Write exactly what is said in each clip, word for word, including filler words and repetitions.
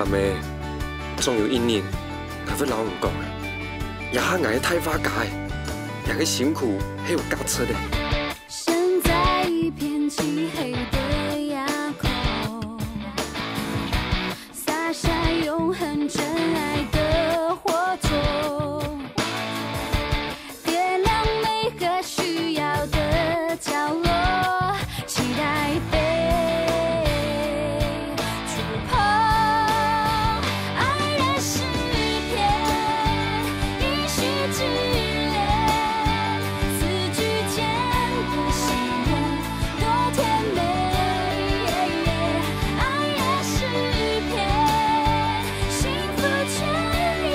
阿姆，總有一日，𠊎會摎你講个，這下𠊎个大畫家个，這个辛苦係有價值个。 身在一片漆黑的夜空，灑下永恆真愛的火種，點亮每個需要的角落，期待被觸碰。愛的詩篇，一息之戀，字句間的心願。 多甜美，爱的诗篇，幸福泉源，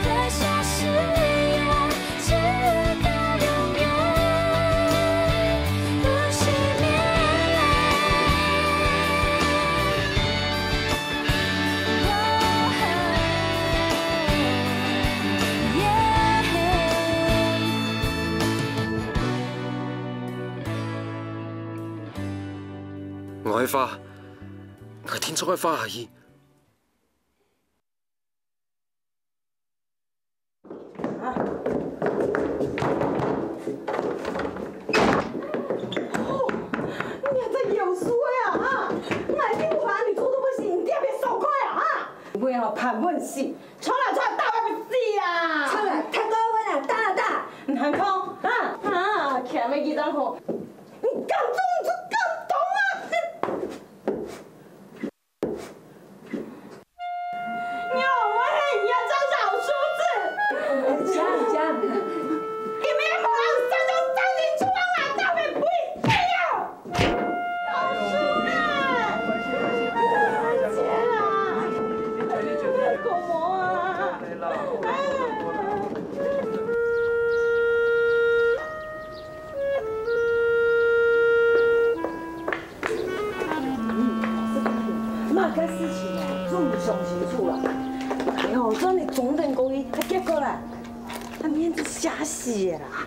刻下誓言，直到永远，不熄灭。 𠊎个畫，𠊎定著愛畫下去。你還在枵輸个啊？哈！𠊎就喊你做都不行，你這邊爽快啊？哈！你會好盤問死，衝啊衝啊，打我死啊！衝啊，太過分了，打啊打！你還講啊啊，欠个幾張好，你敢做你就敢動啊！ 你會係人家張小叔子。講，講。今日無人生就生人出來，大家不一樣。老叔啊！姐啊！公公啊！哎呀！ 麼个事情啊，做毋想清楚啊？哎喲，做你中等高一，還結果啦，還面子嚇死个啦！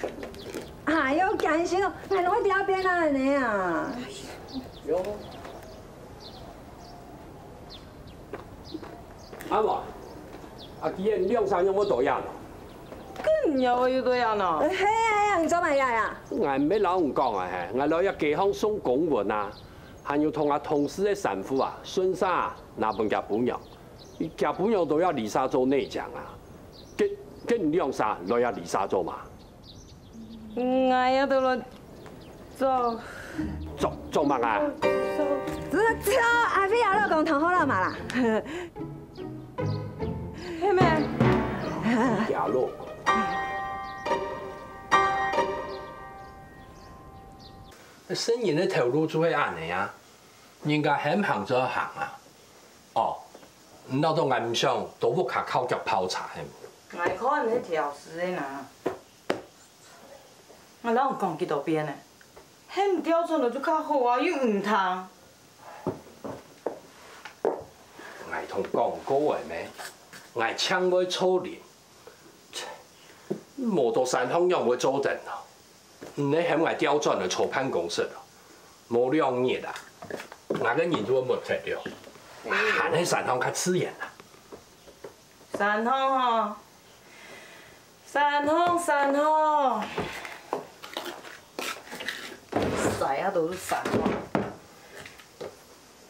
哎喲，艱辛哦，𠊎攏會掉邊啊，恁呢啊！喲。 阿妹，啊，既然兩儕仰會到這呢？該你仰會又到這呢？係啊，係啊，你做麼个啊？𠊎毋係摎你講啊，嘿，𠊎來這街項送公文啊，還有同𠊎同事个衫褲啊，順續啊，拿分厥餔娘。厥餔娘到這里社做內場啊，該，該你兩儕來這里社做麼个？ 𠊎也到了做。做，做麼个啊？做，做，阿飛阿老公同好了嘛啦。係咩？阿老公。生人个頭路就係恁呢啊，人家喊行就愛行啊。哦，你恅著𠊎毋想到屋下靠腳泡茶係無？𠊎看係挑事个啦。 𠊎摎你講幾多遍了，喊你調轉來就較好啊，又毋聽。𠊎同你講過了咩？𠊎淨會做零，切，無到山項仰會做得呢？你係喊𠊎調轉來坐辦公室哦，無兩日啊，𠊎个人就會沒忒了。還係山項較自然啊。山項吼， 山項，山項，晒啊都係山項。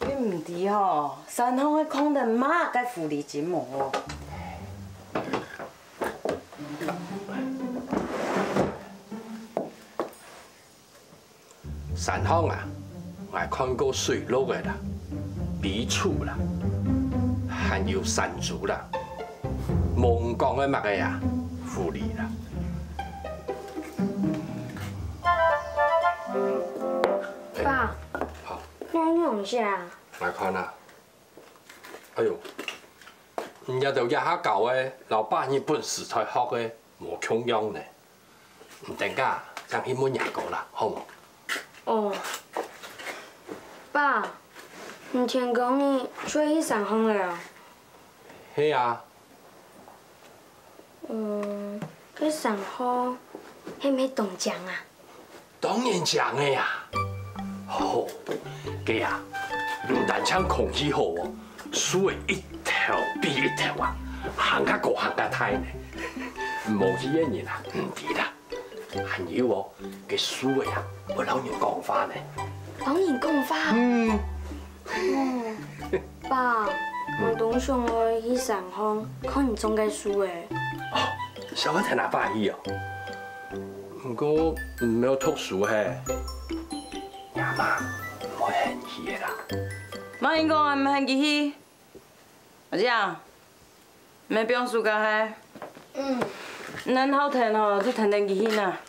你毋知吼，山項个礦坩麼个狐狸精無哦？ 山項啊，𠊎看過水鹿仔啦、飛鼠啦，還有山豬啦。無你講个麼个啊，狐狸啦。爸，好，你仰寫啊？𠊎看啊，哎喲，你這兜這下教个，摎爸日本時代學个無共樣呢。 你等下正去問若哥啦，好無？哦，爸，你天光日就去山項了哦？係啊。嗯，該山項係毋係當靚啊？當然靚个啊！吼，該啊，毋單淨空氣好哦，樹仔一頭比一頭啊，行較高行較大呢。無去个人啊，毋知啦。還有哦，該樹仔啊，會摎人講話呢。摎人講話？嗯。爸，𠊎當想愛去山項看你種个樹仔。哦，想愛跈阿爸去哦。毋過你無讀書嘿。 阿媽，毋好喊佢啦。麼人講𠊎毋喊佢去？阿姐，毋係放暑假嘿？嗯。恁好跈吼，就跈等佢去啦。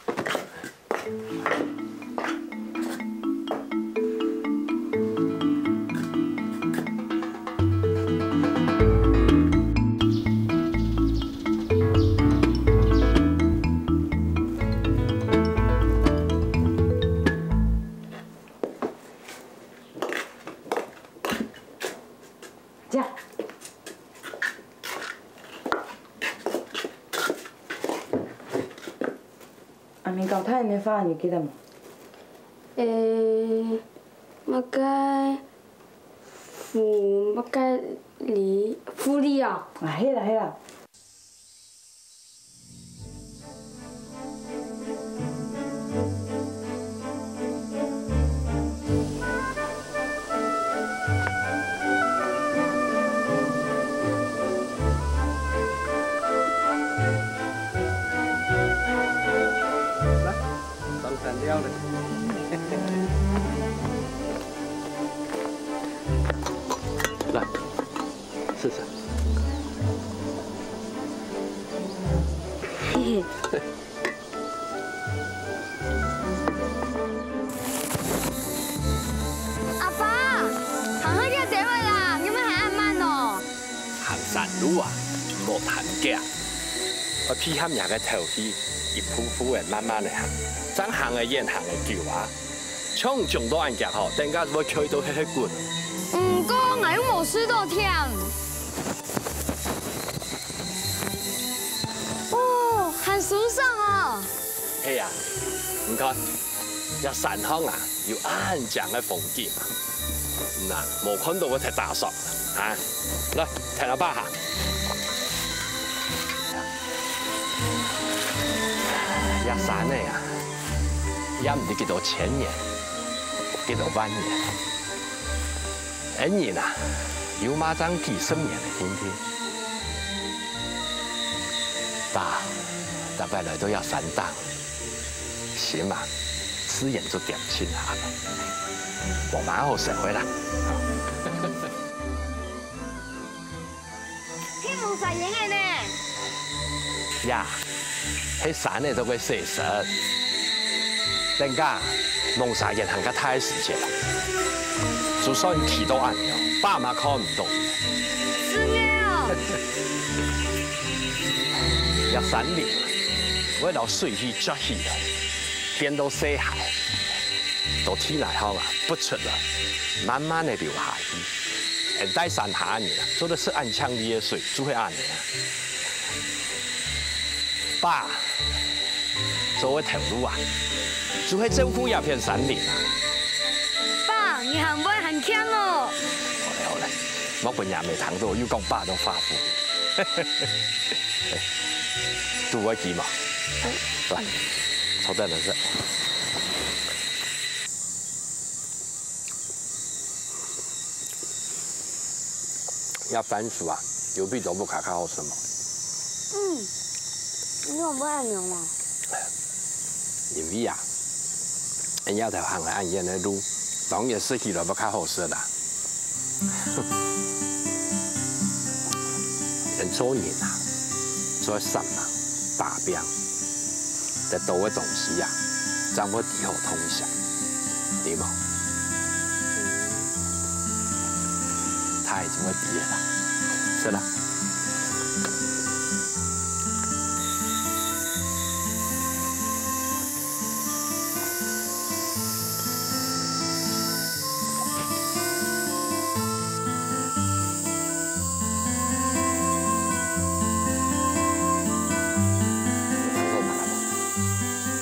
呀！阿明交代你个話，你記得無？誒，麼个狐，麼个狸，狐狸啊？啊，係啦，係啦。 上山尞了。來，試試。阿爸，行到這兜位啦，仰會行恁慢哦？行山路啊，毋好貪遽，愛配合若个頭緒，一步步仔慢慢仔行，正行得遠，行得久啊。 像你衝到恁遽吼，等下會𤸁到歇歇滾。毋過𠊎又無試著忝。哦，還舒爽哦！係啊，你看，這山項啊，有恁靚个風景啊。嗯啊，無看著會忒打爽啊！來，跈阿爸行。這山仔啊， 也毋知幾多千年，幾多萬年。恩人啊，有麼正幾十年个定定。爸，逐擺來到這山頂，心啊，自然就恬靜下來。𠊎嘛好食會啦。 係濛沙煙仔呢？呀，係山仔在該洗身。等下，濛沙煙還較大个時節，就算企到恁遠，爸嘛看毋著。真个哦！這山林會摎水氣啜起來，變到細溪，到地泥項啊，浮出來，慢慢仔流下去。 恩戴山下人啊，做得食恁淨俐个水，就係恁仔啊。爸，做个頭路啊，就係照顧這片山林啊。爸，你還會還慶哦！好咧好咧，莫分若姆聽著又講爸當發福。堵會飢無？來，坐等來食。 這番薯啊，有比著屋下較好食無？嗯，你仰會恁樣啊？因為啊，這頭行來恁遠个路，當然食起來會較好食啦。人做人啊，做得煞猛、打拚， 得到个東西啊，正會知好痛惜，對無？大人就會知个啦，食啦。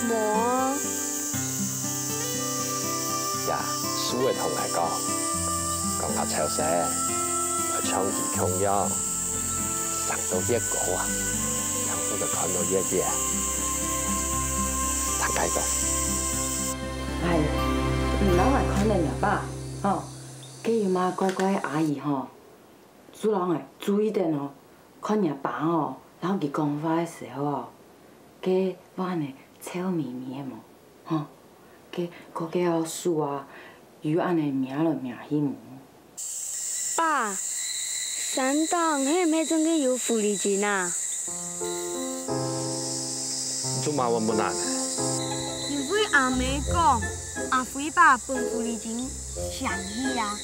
無啊。呀，樹仔同𠊎講，講𠊎臭細，愛像佢共樣，生到越高啊，陽光就看到越遠，生該種。哎，你老愛看等若爸，吼，該有麼个怪怪个阿姨吼， 做人愛注意等哦，看若爸哦，摎佢講話个時候哦，該會恁呢笑微微个無？吼，該該个哦手啊，有恁呢摸來摸去無？爸，山頂係毋係真个有狐狸精啊？你做麼會問恁呢？因為阿姆講，阿輝爸分狐狸精餳去啊。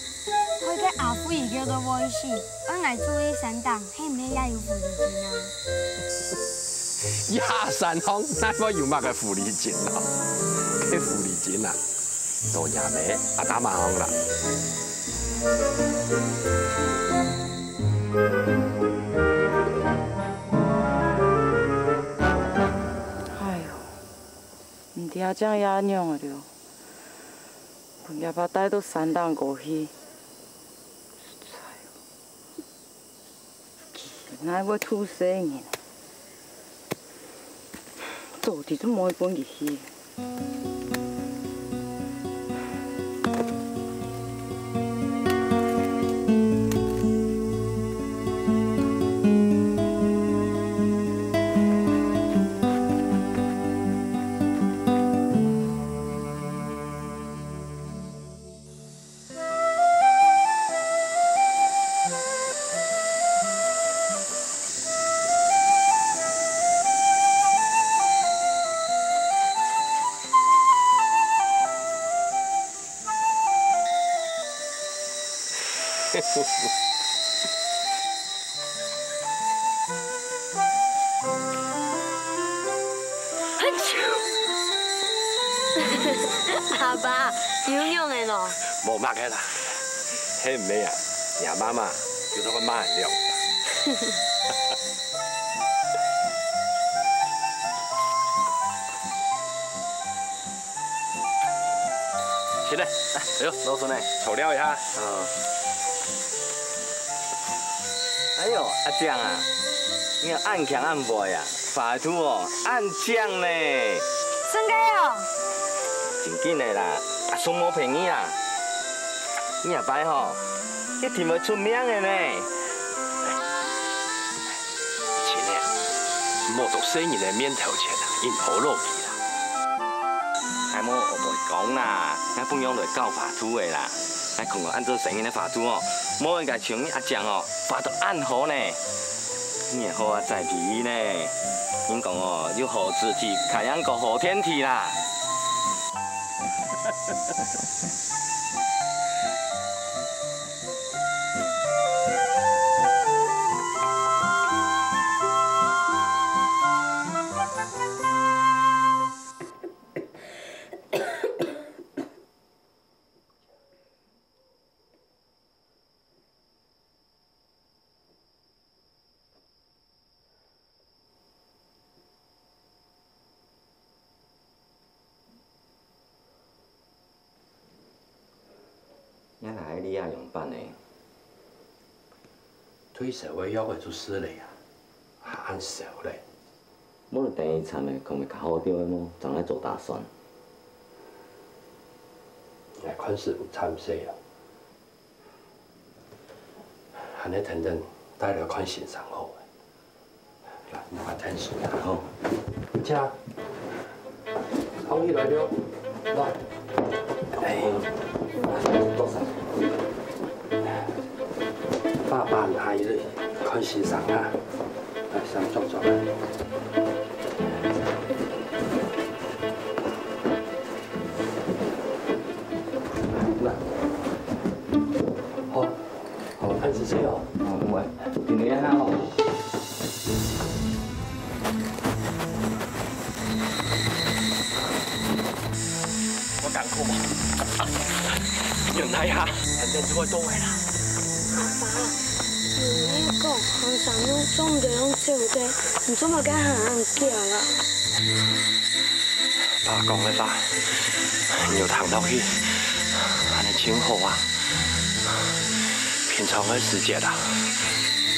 害該阿輝佢都會死，愛𠊎注意山頂係毋係也有狐狸精啊？這山項哪會有麼个狐狸精啊？該狐狸精啊，都若姆阿爸媽項啦。哎喲，毋知正仰仔了。 分厥爸帶到山頂高去。佢哪會渡細人？早知就毋會分佢去。 阿爸，有用个喏。無麼个啦，係毋係啊？若媽媽有同𠊎罵了。 起來，哎喲，老孫呢？坐尞一下。啊。哎喲，阿正啊，你恁慶恁會啊，畫圖哦，恁靚呢。真个哦？正經个啦，阿叔無騙你啊。你阿伯吼，一定會出名个呢。 親啊，莫在細人个面頭前啊，引火落去啦。𠊎無會講啦，𠊎本樣來教畫圖个啦。𠊎看過恁多細人个畫圖哦，無人敢像你阿正哦，畫到恁好呢。你个好啊，在皮呢。人講哦，有好字體，太陽過好天氣啦。 若哪會這樣樣辦呢？退燒个藥仔就食了啊，還恁燒咧。無等佢慘咧，可能會較好兜个無？正來做打算。𠊎看是毋慘勢啊。恁呢等等，帶來看先生好了。 來，你快𢯭手。好。請。放起來了。來。哎，多謝。爸爸拿一個，看先生啊。來，先坐坐。來。好。 好，恁仔細哦。哦，有誒，今日恁好。有艱苦無？忍耐下，反正就會到位啦。阿爸，你也講，行山路總毋得用走个，你做麼个還恁遽啊？爸講个話，你有聽落去，恁呢真好啊。平常个時節啊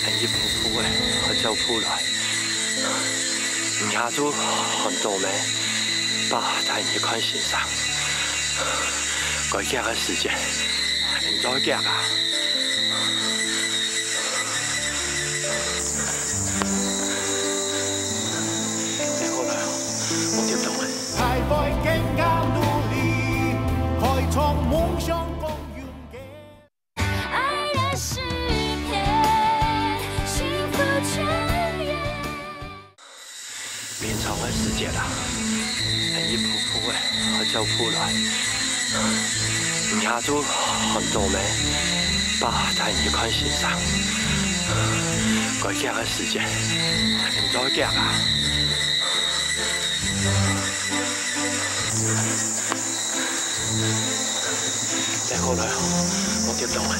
，𠊎一步步仔愛走步來，你阿祖喊到咩，爸帶你去看先生。該遽个時節，𠊎再遽啊！再過來哦，𠊎跌倒了。 平常个時節啊，𠊎一步步仔愛走步來，你阿祖喊到咩，爸帶你去看先生。該遽个時節，你再遽啊！再過來哦，𠊎跌倒了。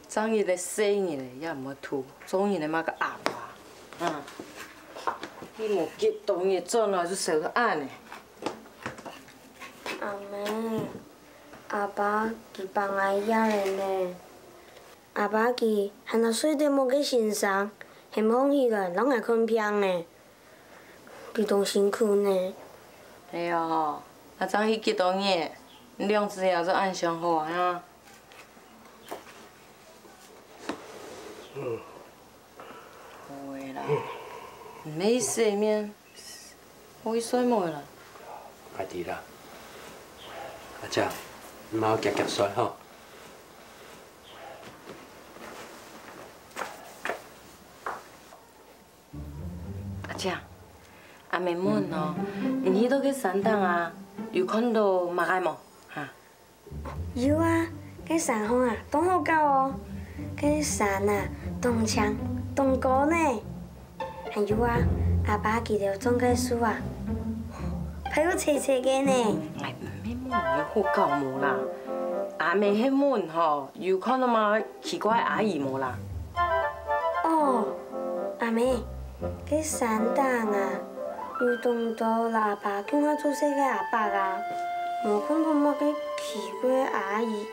正一个細人仔也毋會渡，做人个麼个阿爸？嗯，你無幾多日轉來就瘦到恁呢。阿姆，阿爸佢放𠊎忒了呢。阿爸佢還愛睡等無个先生，喊𠊎䟘起來，摎𠊎看病呢。 佢當辛苦呢。係哦，啊正去幾多日，你兩子爺就恁相好啊？會啦，毋係洗面，會睡無啦？𠊎知啦。阿正，你嘛愛遽遽睡吼。 阿正，阿姆問哦，你去到該山頂啊，有看到麼个無？哈？有啊，該山項啊，當好搞哦。該山啊，當青，當高呢。還有啊，阿爸佢兜種个樹啊，還有青青个呢。哎，毋係問你好搞無啦，阿姆係問吼，有看到麼个 奇怪个阿姨無啦？哦，阿姆，該山頂啊，有當多摎阿爸共下做事个阿伯啊，無看到麼个奇怪个阿姨。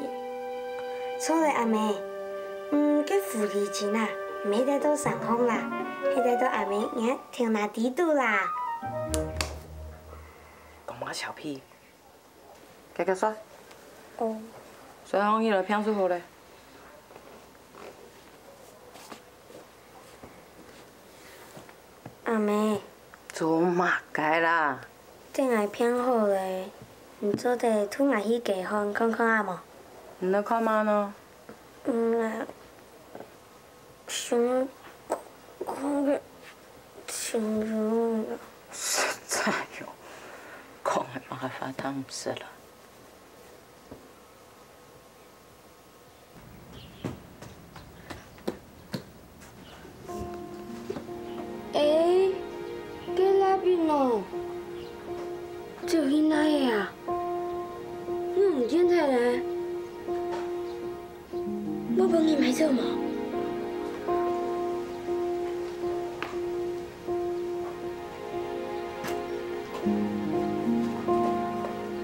著了，阿姆，嗯，該狐狸精啊，毋係戴到山項啦，係戴到阿姆若頭那底肚啦。講麼个笑屁！ 遽遽睡。哦。睡䟘起來，病就好了。阿姆。做麼个啦？等𠊎病好了，你做得渡𠊎去街項看看啊無？你愛看麼个呢？嗯， 想講个情人。實在哦，講个麼个話聽毋識啦。欸，該蠟筆呢？走去哪位啊？仰毋見忒了？ 會分人買走無？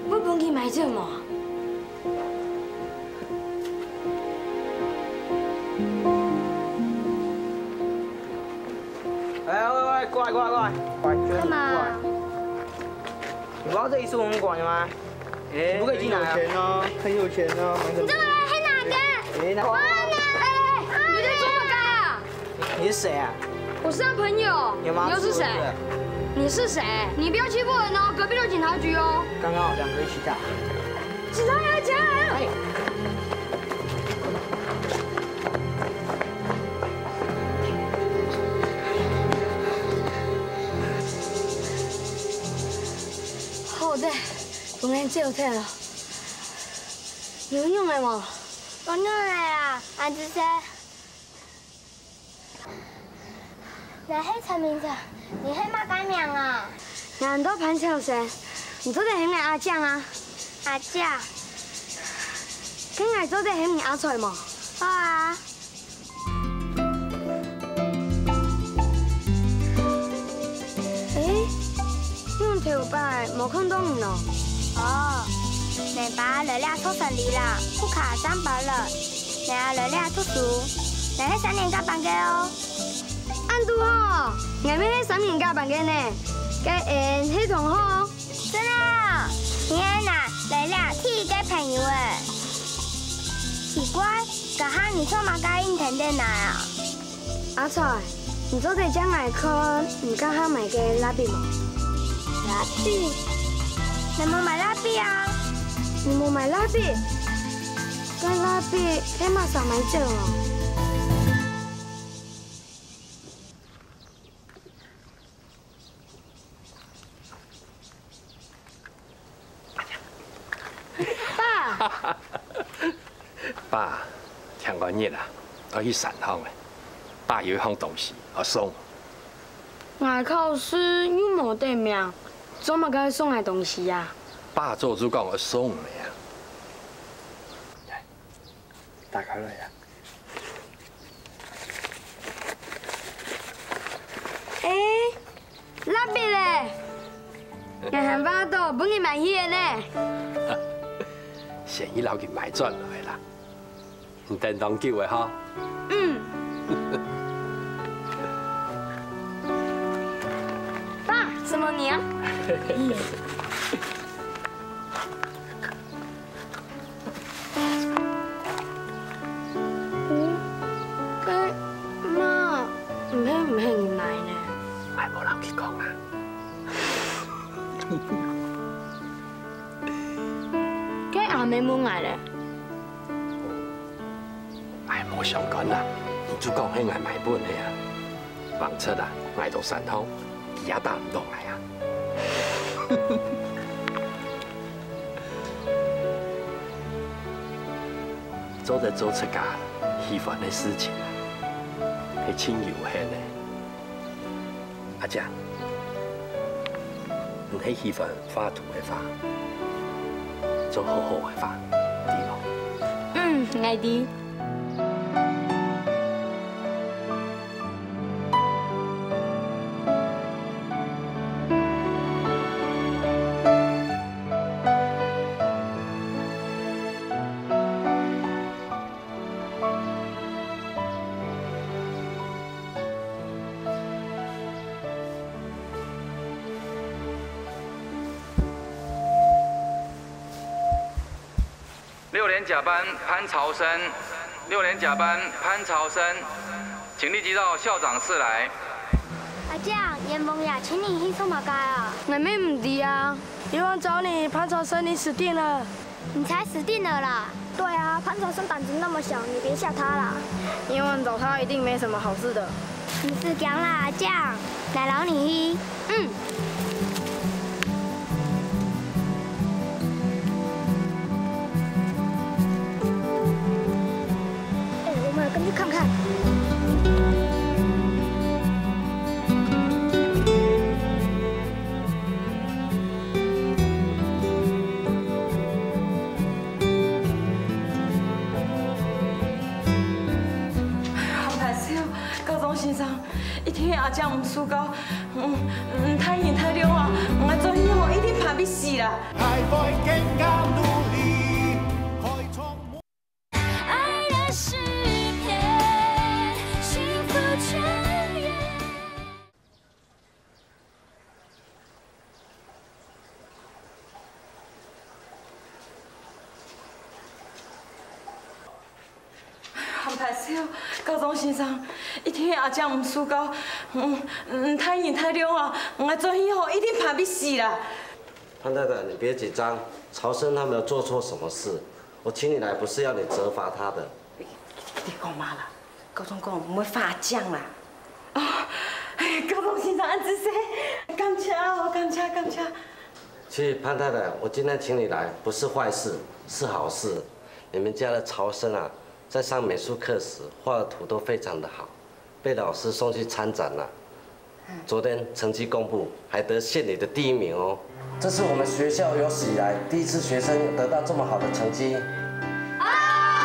會分人買走無？哎，喂，喂，過來，過來，過來。幹嘛？你不知道這裡是文物館的嗎？ 欸，你不可以進來啊。很有錢哦，很有錢哦，買什麼？你這個人還拿的？欸，那我要拿。欸，你在做什麼啊？你是誰啊？我是他朋友。你有嗎？你又是誰？是不是？你是誰？你不要欺負人哦，隔壁有警察局哦。剛剛好兩個一起打。警察來了，警察來了。哎。好的。 分人走忒了。有用个無？有用个啊，恁仔細。𠊎係陳明哲，你係麼个名啊？𠊎安到潘小生，你做得喊𠊎阿正啊。阿正。該𠊎 做得喊你阿財無？好啊。欸，仰頭擺無看到你哦？哦，𠊎爸來這做生理啦，屋下上班了。𠊎阿來這讀書，𠊎係三年甲班个哦。恁堵好，𠊎乜係三年甲班个呢，該𠊎係同學。 真个啊？你係𠊎來這第一个朋友欸。奇怪，該下你做麼个一定在這啊？阿財，你做得借𠊎看你該下買个蠟筆無？蠟筆？你無買蠟筆啊？你無買蠟筆？該蠟筆係麼儕買走哦？ 爸，爸，天光日啊，愛去山項咧。爸有一項東西愛送。𠊎考試又無得名，做麼个送𠊎東西啊？爸早就講愛送你啊。來，打開來啊。 欸，蠟筆咧！𠊎還畫到分你買去个呢。先去摎佢買轉來啦，你等當久个吼。嗯。爸，承蒙你啊。 嗯，該媽毋係毋係你買呢？𠊎無摎佢講啊。該阿姆問𠊎咧。𠊎無相干啊，你就講係𠊎買分你啊。 橫直啊，𠊎到山項，佢也打毋到𠊎啊。做得做自家喜歡个事情啊，係盡有限个。阿姐，你係喜歡畫圖个畫，做好好个畫，知無？嗯，𠊎知。 六连甲班潘朝生，六连甲班潘朝生，请立即到校长室来。阿姐，閻王爺請你去做麼个啊？𠊎乜毋知啊。閻王找你，潘朝生你死定了。你才死定了啦！對啊，潘朝生膽子那麼小，你別嚇他啦。閻王找他一定沒什麼好事的。你死梗啦，阿姐，來摎你去。 嗯。哎，我們跟去看看。 好難受，高中先生，一定係阿姐毋守教，嗯，嗯，太陰太亮啊，𠊎轉去吼，一定怕會死啦。好難受，高中先生，一定係阿姐毋守教，嗯，嗯，太陰太亮啊，𠊎轉去吼，一定怕會死啦。潘太太，你別緊張，朝生他沒有做錯什麼事，我請你來不是要你責罰他的。你講麼啦？ 高中講毋會罰獎啦。哦，哎，高中先生恁仔細，感謝哦，感謝，感謝。其實潘太太，我今天請你來不是壞事，是好事。你們家的朝生啊，在上美術課時畫的圖都非常的好，被老師送去參展了。 昨天成績公布，還得縣裡的第一名哦。這是我們學校有史以來第一次學生得到這麼好的成績。啊！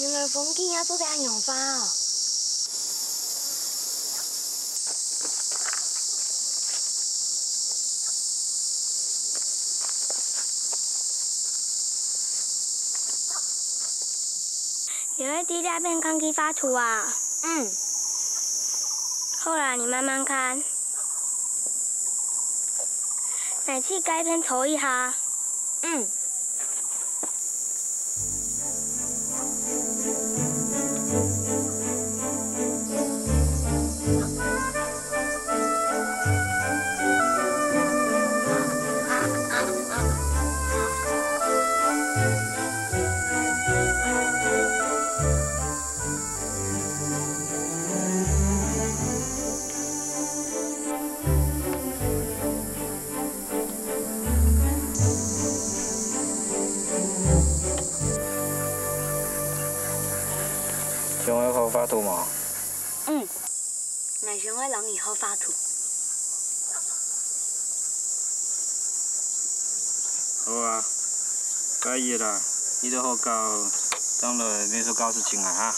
原來風景也做得恁樣畫哦！你會在這片看佢畫圖啊？嗯。好啦，你慢慢看。來去該片坐一下。嗯。 想愛學畫圖無？嗯，𠊎想愛摎你學畫圖。好啊，該一啦，你都好搞，當然美術教室請來哈。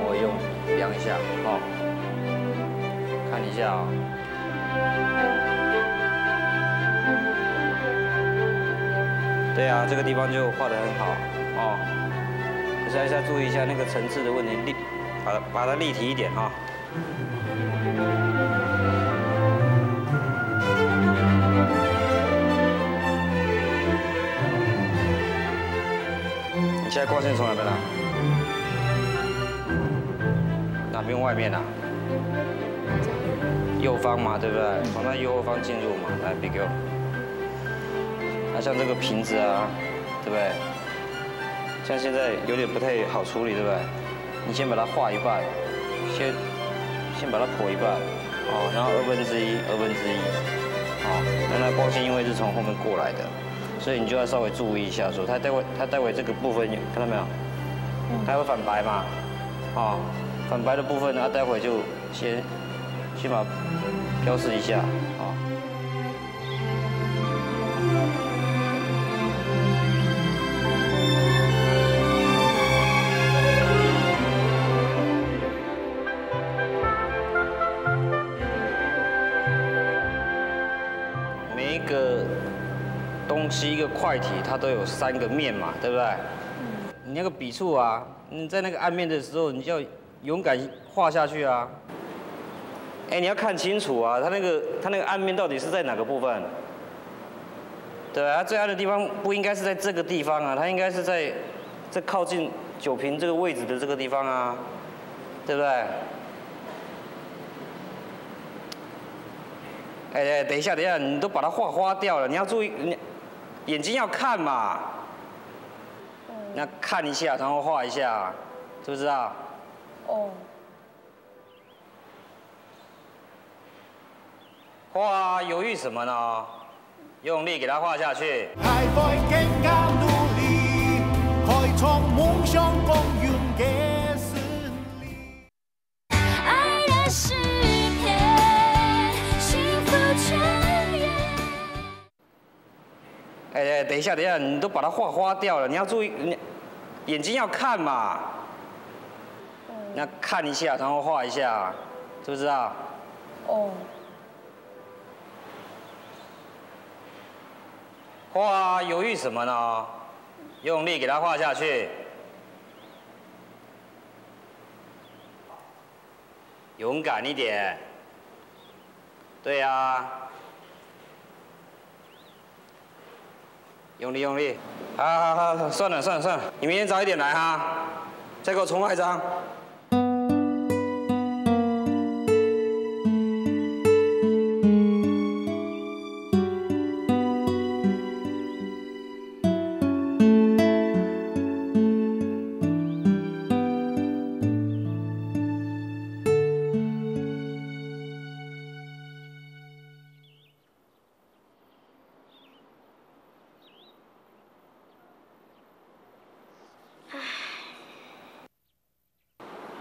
我用量一下哦，看一下哦。对啊，这个地方就画得很好哦。可是还是要注意一下那个层次的问题，立，把它，把它立体一点哈。 你现在光线从哪边来？哪边外面啊？右方嘛，对不对？从那右后方进入嘛，来，比给我。那像这个瓶子啊，对不对？像现在有点不太好处理，对不对？你先把它画一半，先，先把它剖一半，哦，然后二分之一，二分之一，哦，那那光线因为是从后面过来的， 所以你就要稍微注意一下，说它待会，它待会这个部分有看到没有？嗯。它会反白嘛，哦，反白的部分呢，待会就先，先把它标示一下，哦。 每一个东西，一个块体，它都有三个面嘛，对不对？嗯。你那个笔触啊，你在那个暗面的时候，你就要勇敢画下去啊。哎，你要看清楚啊，它那个，它那个暗面到底是在哪个部分？ 对啊，它最暗的地方不应该是在这个地方啊，它应该是在这靠近酒瓶这个位置的这个地方啊，对不对？哎，哎，等一下，等一下，你都把它画花掉了，你要注意，你眼睛要看嘛。嗯。那看一下，然后画一下，知不知道？哦。 画啊，犹豫什么呢？用力给它画下去。还会更加努力，开创梦想光荣的胜利。爱的诗篇，幸福泉源。 哎，哎，等一下，等一下，你都把它画花掉了，你要注意，你眼睛要看嘛。嗯。那看一下，然后画一下，知不知道？哦。画啊，犹豫什么呢？用力给它画下去。 勇敢一点。对呀。用力，用力。好，好，好，算了，算了，算了，你明天早一点来哈，再给我重画一张。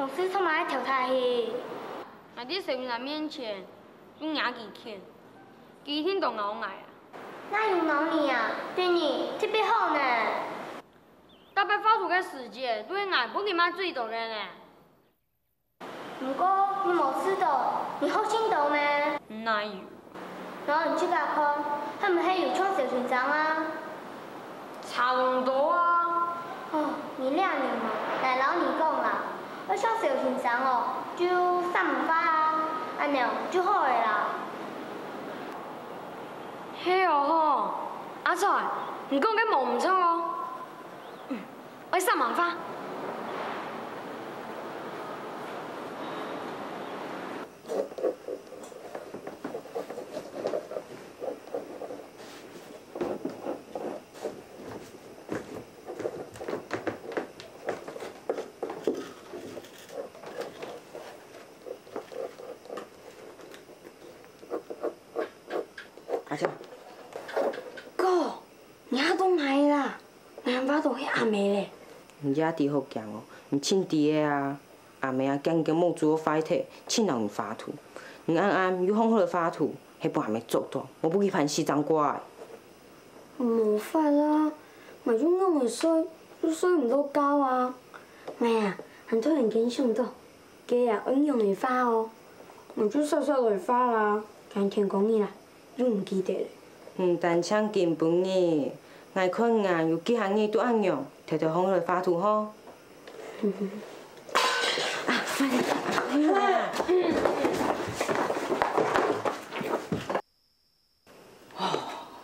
老師做麼个愛投他去？𠊎在小先生面前，就惹佢譴，佢一定當惱𠊎啊！哪有惱你啊？對你特別好呢。逐擺畫圖个時節，都係𠊎分佢罵最多个呢。 毋過你無試著，你好心著咩？哪有？摎你自家看，係毋係有像小先生啊？差當多啊！哦，你這人哦，𠊎摎你講啦，愛像小先生哦，就煞猛畫啊，恁樣就好了啦。係哦吼，阿財，你講个無毋著哦。 愛煞猛畫。阿強，哥，你還講麼个啦？ 𠊎畫著係阿姆咧。你也知好驚哦，你盡知个啊！阿姆啊，驚你个目珠會壞忒，盡惱你畫圖。你恁暗又䟘好來畫圖，係分阿姆捉著，無分佢盤死正怪。無法啊，𠊎就仰仔睡，就睡毋著覺啊。𠊎啊，還突然間想著，該啊愛仰仔畫哦，𠊎就煞煞來畫啦，今天光日啦。 又毋記得咧。毋單淨今晡日，𠊎看你有幾下日都恁樣，偷偷䟘來畫圖吼。啊，快點，快點啊！哦，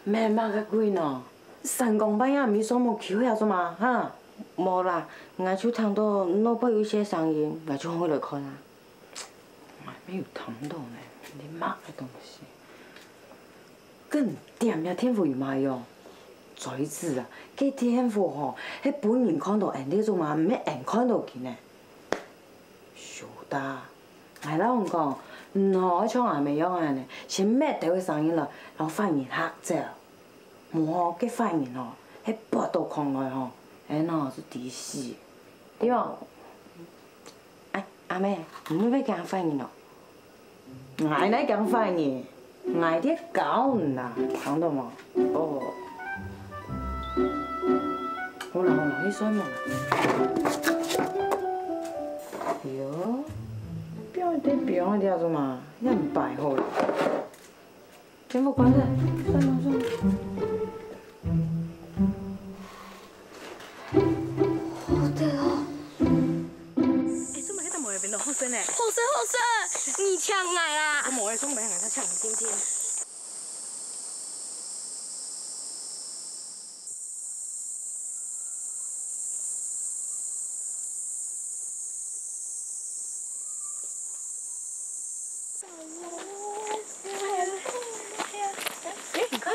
乜麼个鬼呢？三更半夜無睡目，去會做麼个哈？無啦，𠊎就聽著外背有一息聲音，𠊎就䟘來看啊。𠊎乜有聽著呢，你麼个東西？ 緊點這電火有麼用？嘴子啊，該電火吼，係分人看著𫣆這種嘛，毋係𫣆看著佢呢。曉得，𠊎摎你講，你吼愛像阿姆樣仔呢，先搣兜仔聲音來，摎壞人嚇走。無吼，該壞人吼，係跋到囥來吼，𫣆吼就知死。對無？ 哎，阿姆，你毋會驚壞人哦？𠊎哪驚壞人？𠊎在教你啊，聽著無？哦。好啦好啦，去睡目啦。喲，表弟表弟做麼个？恁擺好了。 電火關忒，算了算了。好熱哦！哎，做麼个在門口變到好色呢？好色好色，你搶𠊎啊！我無愛送分人家搶今天。 哎，你看。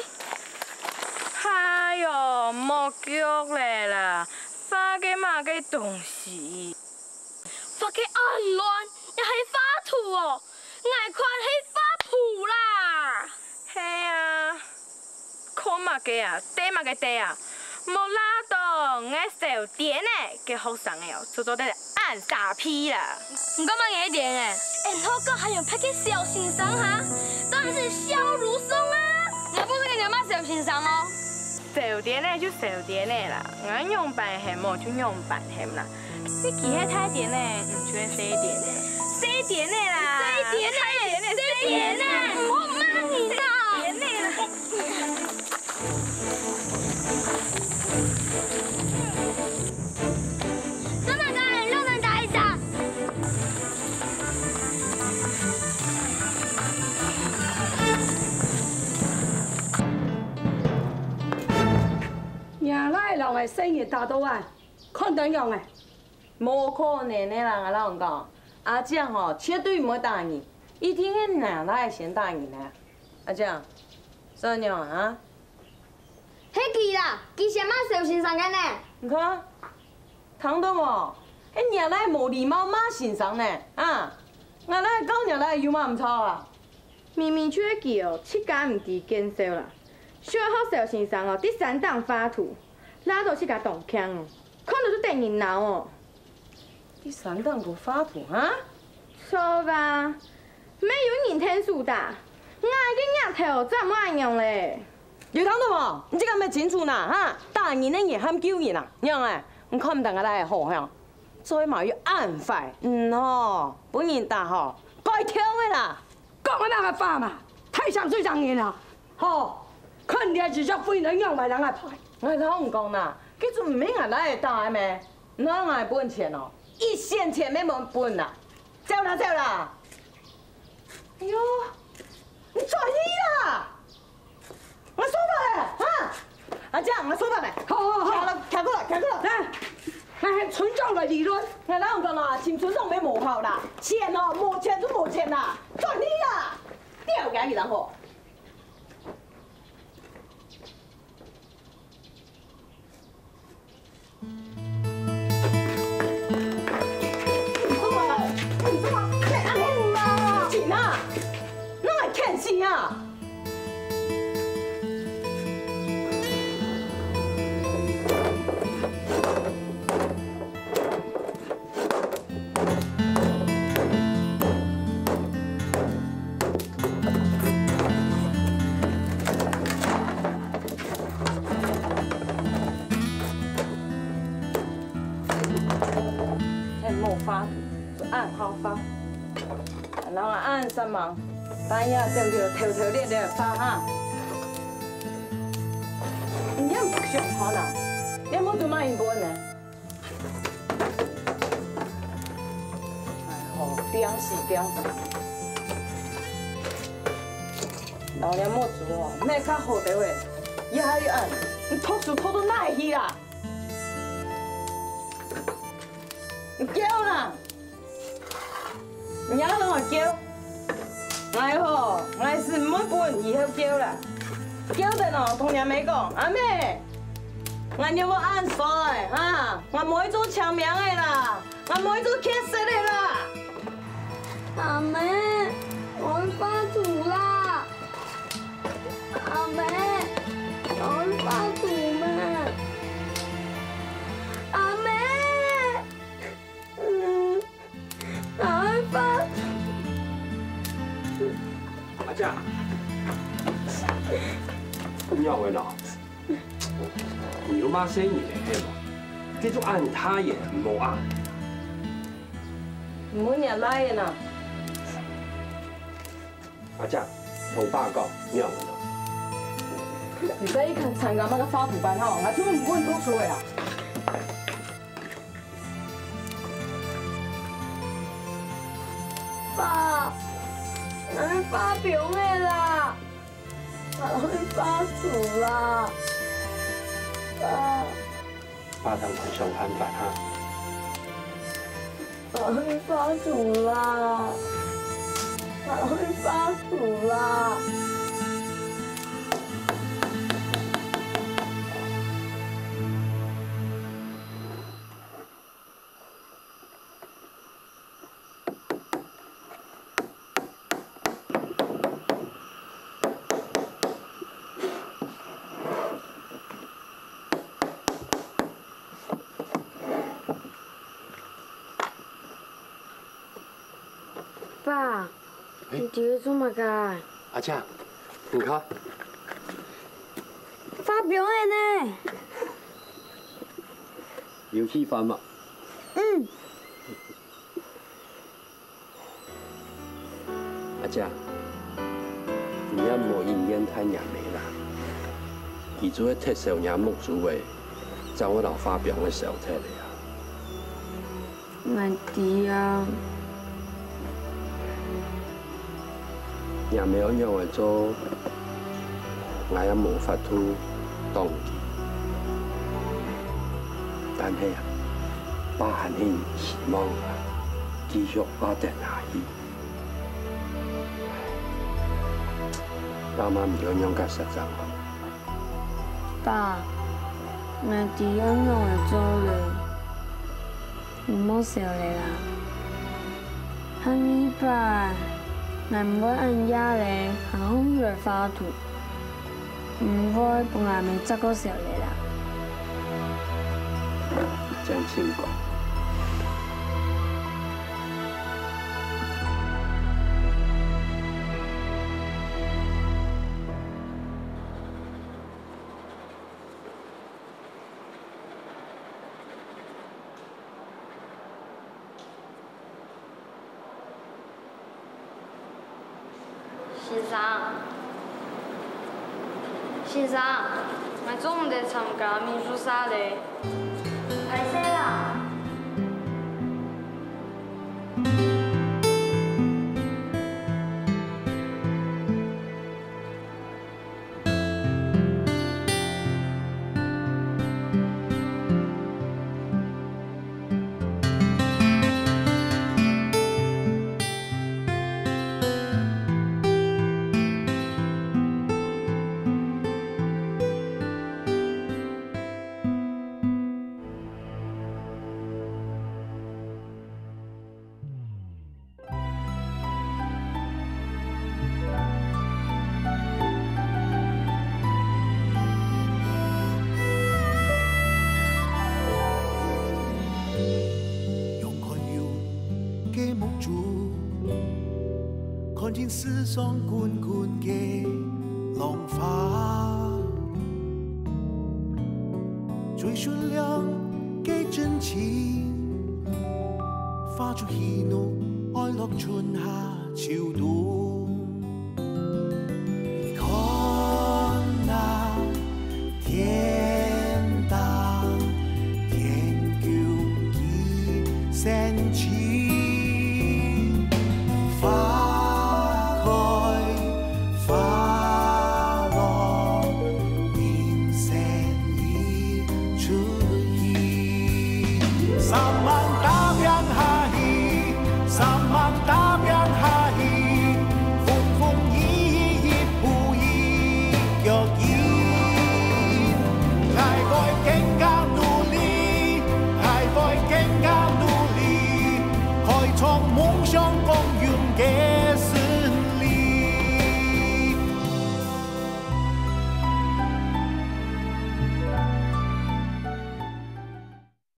哎喲，沒腳了啦！畫个麼个東西？畫个恁亂，這係畫圖哦！𠊎看係畫譜啦！係啊。 看麼个啊，對麼个對啊？莫賴到𠊎小店仔个學生仔哦，做做得恁沙鼻啦！你講麼个店仔？𫣆學校還有別个小先生哈？當然係蕭如松啊！你又毋係該條罵小先生哦！小店仔就小店仔啦，𠊎仰般喊無就仰般喊啦。 你企係大店仔，毋就係細店仔。細店仔啦！細店仔！大店仔！細店仔！細店仔！我罵你啦！細店仔啦！幹嘛打人？又能打一打？ 若倈摎𠊎細人打到恁，看得仰仔？無可能个啦，𠊎摎你講，阿正吼，絕對毋會打人，一定係若倈先打人个。阿正，算仰啊？係佢啦，佢先罵小先生个呢。你看， 聽著無？係若倈無禮貌罵先生呢，啊！𠊎倈教若倈有麼毋著啊？明明就係佢哦，自家毋知見笑啦！小學小先生哦，在山頂畫圖，賴到自家當慶哦，看著就得人惱哦！去山頂个畫圖哈？錯啊，乜有人𢯭手打，𠊎个額頭正毋會恁樣咧。有聽到無？你這個乜清楚哪哈？打人个人喊救人啊？仰仔？你看毋得𠊎倈仔好吼？嘴嫲又恁壞，嗯吼，分人打吼，該痛个啦！ 講个麼个話嘛，大聲細聲人啊！吼，看你个智商分人仰會人个派。𠊎同你講啦，佢就毋係𠊎倈仔打个咩？你愛𠊎分錢哦，一仙錢乜無分啦！走啦走啦！哎喲，你轉去啦！𠊎書包咧，哈！阿姐，𠊎書包咧！好好好，徛落，徛過來，徛過來！來，來，村長來理論。𠊎同你講啦，尋村長乜無效啦，錢哦，無錢就無錢啦，轉去啦！ 了解你人吼。你做麼个？你做麼个？你按呢，緊啊！哪會譴死啊？ 天無花，就恁好花。人啊恁煞猛，半夜走去偷偷掠掠花哈。你也毋想好啦，你目珠嘛人分呢？ 哎吼，病死，病死！老娘目珠哦，哪較好兜仔，也還恁，你讀書讀到哪去啦？你噭啦！你也同𠊎噭！ 𠊎吼，𠊎係毋會分以後噭啦。噭等哦，同若姆講，阿姆，𠊎仰會恁衰哈，𠊎無愛做青盲仔啦，𠊎無愛做乞食仔啦。阿姆，𠊎愛畫圖啦。阿姆，𠊎愛畫圖嘛。阿姆，嗯。 阿爸。阿姐，你仰會呢？你都罵細人仔係無？這種恁大人毋好啊！毋好惹賴人啊！ 阿姐，同爸講，仰會呢？你再去參加麼个畫圖班吼，𠊎就毋分你讀書个啊！爸，𠊎愛發表个啦，𠊎愛畫圖啦，爸。 爸同你想辦法哈。𠊎愛畫圖啦，𠊎愛畫圖啦。 爸，你在做麼个？阿姐，你看。發表个呢？有喜歡無？嗯。 阿姐，你也毋好因為太嚴厲啦。佢就係忒愁若目珠仔，正會摎畫餅仔燒忒了啊。𠊎知啊。 若姆愛仰仔做，𠊎也無法度擋佢。但係啊，爸還係有希望啊，繼續畫等下去。爸媽毋知愛仰結煞正好。爸，𠊎知愛仰仔做了。 你莫愁了啦。下二擺，𠊎毋會恁夜了還䟘起來畫圖，毋會分阿姆責過愁了啦。正經講，生，先生，𠊎做毋得參加民宿社咧，歹勢啦！仰看有个目珠，看盡世上滾滾个浪花，最純良个真情，化作喜怒哀樂春夏秋冬。你看啊， 天大，天公佢神奇，花開花落，人生一出戲。三萬大兵下去，三萬大兵下去，風風雨雨一 腳印。𠊎會更加努力，𠊎會更加努力，開創夢想光